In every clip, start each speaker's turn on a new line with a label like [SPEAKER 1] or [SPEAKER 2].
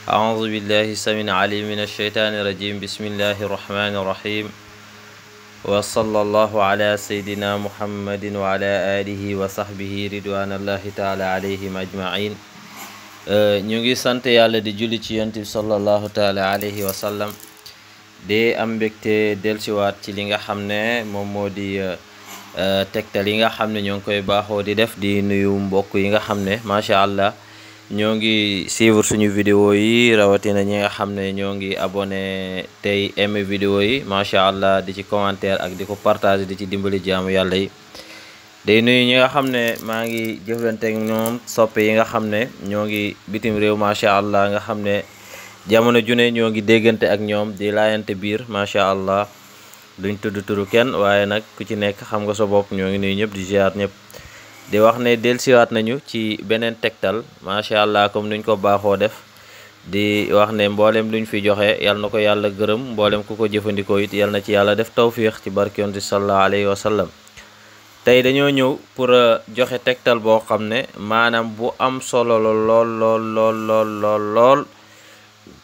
[SPEAKER 1] أعوذ بالله السميع العليم من الشيطان الرجيم بسم الله الرحمن الرحيم وصلى الله على سيدنا محمد وعلى آله وصحبه رضوان الله تعالى عليهم أجمعين ñu ngi sant yàlla di julli ci yonent bi sallallahu taala alayhi wa sallam di am mbégte dellusiwaat ci li nga xam ne moom moo di tegtal yi nga xam ne ñoo ngi koy baaxoo di def di nuyu mbokk yi nga xam ne macha allah ñoo ngi suivre suñu vidéo yi rawatina ñi nga xam ne ñoo ngi abonné tey aimé vidéo yi macha allah di ci commentaire ak di ko partager di ci dimbali jaamu yàlla yi day nuyu ñi nga xam ne maa ngi jëflante ak ñoom soppe yi nga xam ne ñoo ngi bitim réew macha allah nga xam ne jamono june ñoo ngi déggante ak ñoom di laayante biir macha allah duñ tudd turu kenn waaye nag ku ci nekk xam nga sa bopp ñoo ngi nuyu ñëpp di ziar ñëpp di wax ne dellusiwaat nañu ci beneen tegtal macha allah comme nuñ ko baaxoo def di wax ne mboolem luñ fi joxe yal na ko yàlla gërëm mboolem ku ko jëfandikoo it yal na ci yàlla def tawfiix ci barke yonent sallallahu alayhi wa sallam tey dañoo ñëw pour joxe tegtal boo xam ne maanaam bu am solo la lool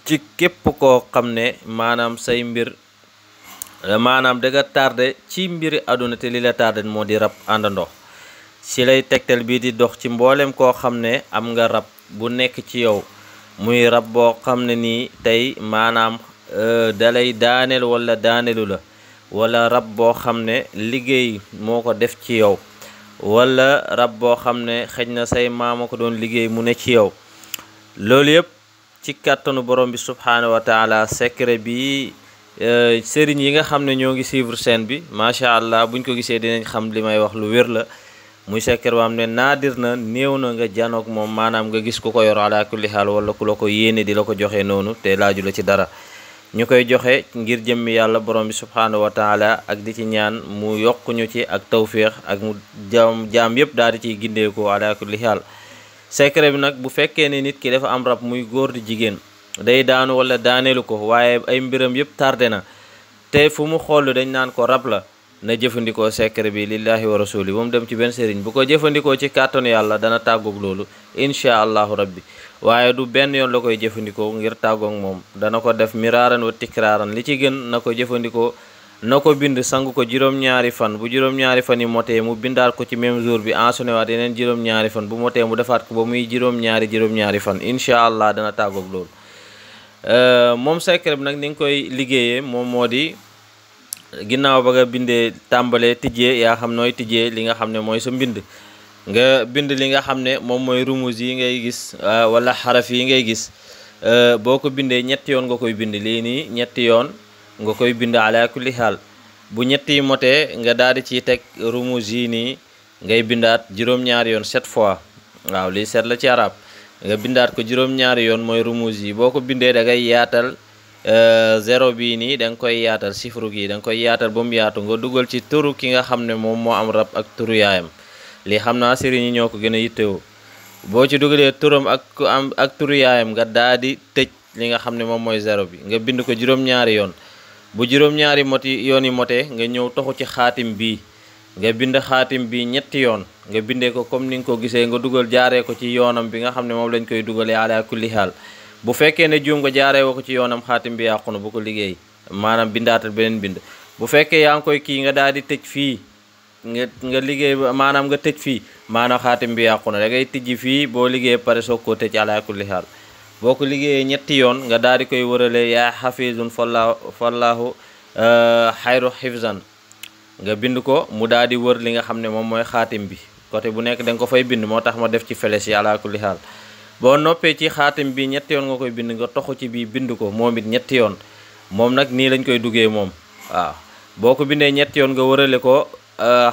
[SPEAKER 1] ci képp koo xam ne maanaam say mbir maanaam da nga tardé ci mbiri àdduna te li la tardé moo di rab àndandoo ci lay tegtal bii di dox ci mboolem koo xam ne am nga rab bu nekk ci yow muy rab boo xam ne nii tey maanaam dalay daaneel wala daanelu la wala rab boo xam ne liggéey moo ko def ci yow wala rab boo xam ne xëj na say maama ko doon liggéey mu ne ci yow loolu yëpp ci kàttanu borom bi subhaanahu wa taala secret bi sëriñ yi nga xam ne ñoo ngi suivre chaîne bi macha allah buñ ko gisee dinañ xam li may wax lu wér la muy secret boo xam ne naadir na néew na nga janoog moom maanaam nga gis ku ko yor ala kulli xaal wala ku la ko yéene di la ko joxe noonu te laaju la ci dara ñu koy joxe ngir jëmmi yàlla borom bi subhaanahu wa taala ak di ci ñaan mu yokk ñu ci ak tawféex ak mu jaam yëpp daal di ciy gindeeku ala kulli xaal secret bi nag bu fekkee ne nit ki dafa am rab muy góor di jigéen day daanu wala daaneelu ko waaye ay mbiram yëpp tardé na te fu mu xool dañ naan ko rab la na jëfandikoo secret bi lillahi wa rasuli bu mu dem ci benn sëriñ bu ko jëfandikoo ci kàttanu yàlla dana tàggoog loolu incha allahu rabbi waaye du benn yoon la koy jëfandikoo ngir tàggoog moom dana ko def miraaran wa tikraaran li ci gën na ko jëfandikoo na ko bind sang ko juróom-ñaari fan bu juróom-ñaari fan yi motee mu bindaat ko ci même jour bi enchaîné waat yeneen juróom-ñaari fan bu motee mu defaat ko ba muy juróom-ñaari fan incha allah dana tàggoog loolu moom secret bi nag ni nga koy liggéeyee moom moo di ginnaaw ba nga bindee tàmbalee tijjee yaa xam nooy tijjee li nga xam ne mooy sa mbind nga bind li nga xam ne moom mooy rumus yi ngay gis wala xaraf yi ngay gis boo ko bindee ñetti yoon nga koy bind lii nii ñetti yoon nga koy bind ala kulli xaal bu ñetti motee nga daal di ciy teg rumus yi nii ngay bindaat juróom-ñaari yoon 7 fois waaw lii 7 la ci arab nga bindaat ko juróom-ñaari yoon mooy rumus yi boo ko bindee da ngay yaatal zéro bii nii da nga koy yaatal chiffre gi da nga koy yaatal ba mu yaatu nga dugal ci turu ki nga xam ne moom moo am rab ak turu yaayam lii xam naa sëriñ yi ñoo ko gën a yittewoo boo ci dugalee turam ak turu yaayam nga daal di tëj li nga xam ne moom mooy zéro bi nga bind ko juróom-ñaari yoon bu juróom-ñaari yoon yi motee nga ñëw toxu ci xaatim bii nga bind xaatim bi ñetti yoon nga bindee ko comme ni nga ko gisee nga dugal jaaree ko ci yoonam bi nga xam ne moom lañ koy dugalee ala kulli xaal bu fekkee ne juum nga jaaree woo ko ci yoonam xaatim bi yàqu na bu ko liggéey maanaam bindaatal beneen bind bu fekkee yaa ngi koy kii nga daal di tëj fii nga liggéey maanaam nga tëj fii maanaam xaatim bi yàqu na da ngay tijji fii boo liggéey pare soog koo tëj ala kulli xaal boo ko liggéeyee ñetti yoon nga daal di koy wërale yaa xafizun fallahu xayru xifzan nga bind ko mu daal di wër li nga xam ne moom mooy xaatim bi côté bu nekk da nga ko fay bind moo tax ma def ci feles yi ala kulli xaal boo noppee ci xaatim bi ñetti yoon nga koy bind nga toxu ci bii bind ko moom it ñetti yoon moom nag nii lañ koy duggee moom waaw boo ko bindee ñetti yoon nga wërale ko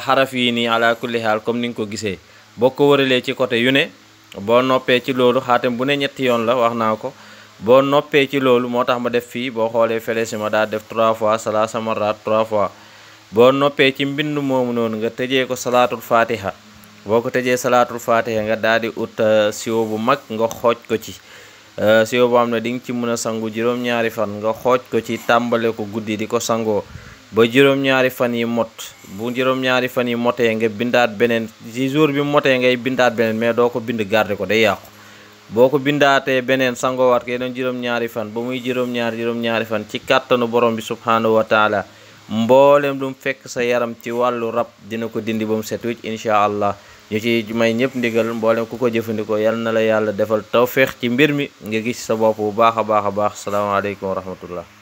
[SPEAKER 1] xaraf yi nii ala kulli xaal comme ni nga ko gisee boo ko wëralee ci côté yu ne boo noppee ci loolu xaatim bu ne ñetti yoon la wax naa ko boo noppee ci loolu moo tax ma def fii boo xoolee feles ma daa def 3 fois salaasa marrat 3 fois boo noppee ci mbind moomu noonu nga tëjee ko salaatul fatiha boo ko tëjee salaatul fatiha nga daal di ut siwo bu mag nga xooj ko ci siwo boo xam ne di nga ci mën a sangu juróom-ñaari fan nga xooj ko ci tàmbale ko guddi di ko sangoo ba juróom-ñaari fan yi mot bu juróom-ñaari fan yi motee nga bindaat beneen ci jour bi motee ngay bindaat beneen mais doo ko bind garder ko day yàqu boo ko bindaatee beneen sangowaat ko yeneen juróom-ñaari fan ba muy juróom-ñaari fan ci kàttanu borom bi subhaanahu wa taala mboolem lu mu fekk sa yaram ci wàllu rab dina ko dindi ba mu set wicc incha allah. ñu ci may ñëpp ndigal mboolem ku ko jëfandikoo yal na la yàlla defal tawféex ci mbir mi nga gis sa bopp bu baax a baax a baax salaamaaleykum wa rahmatullah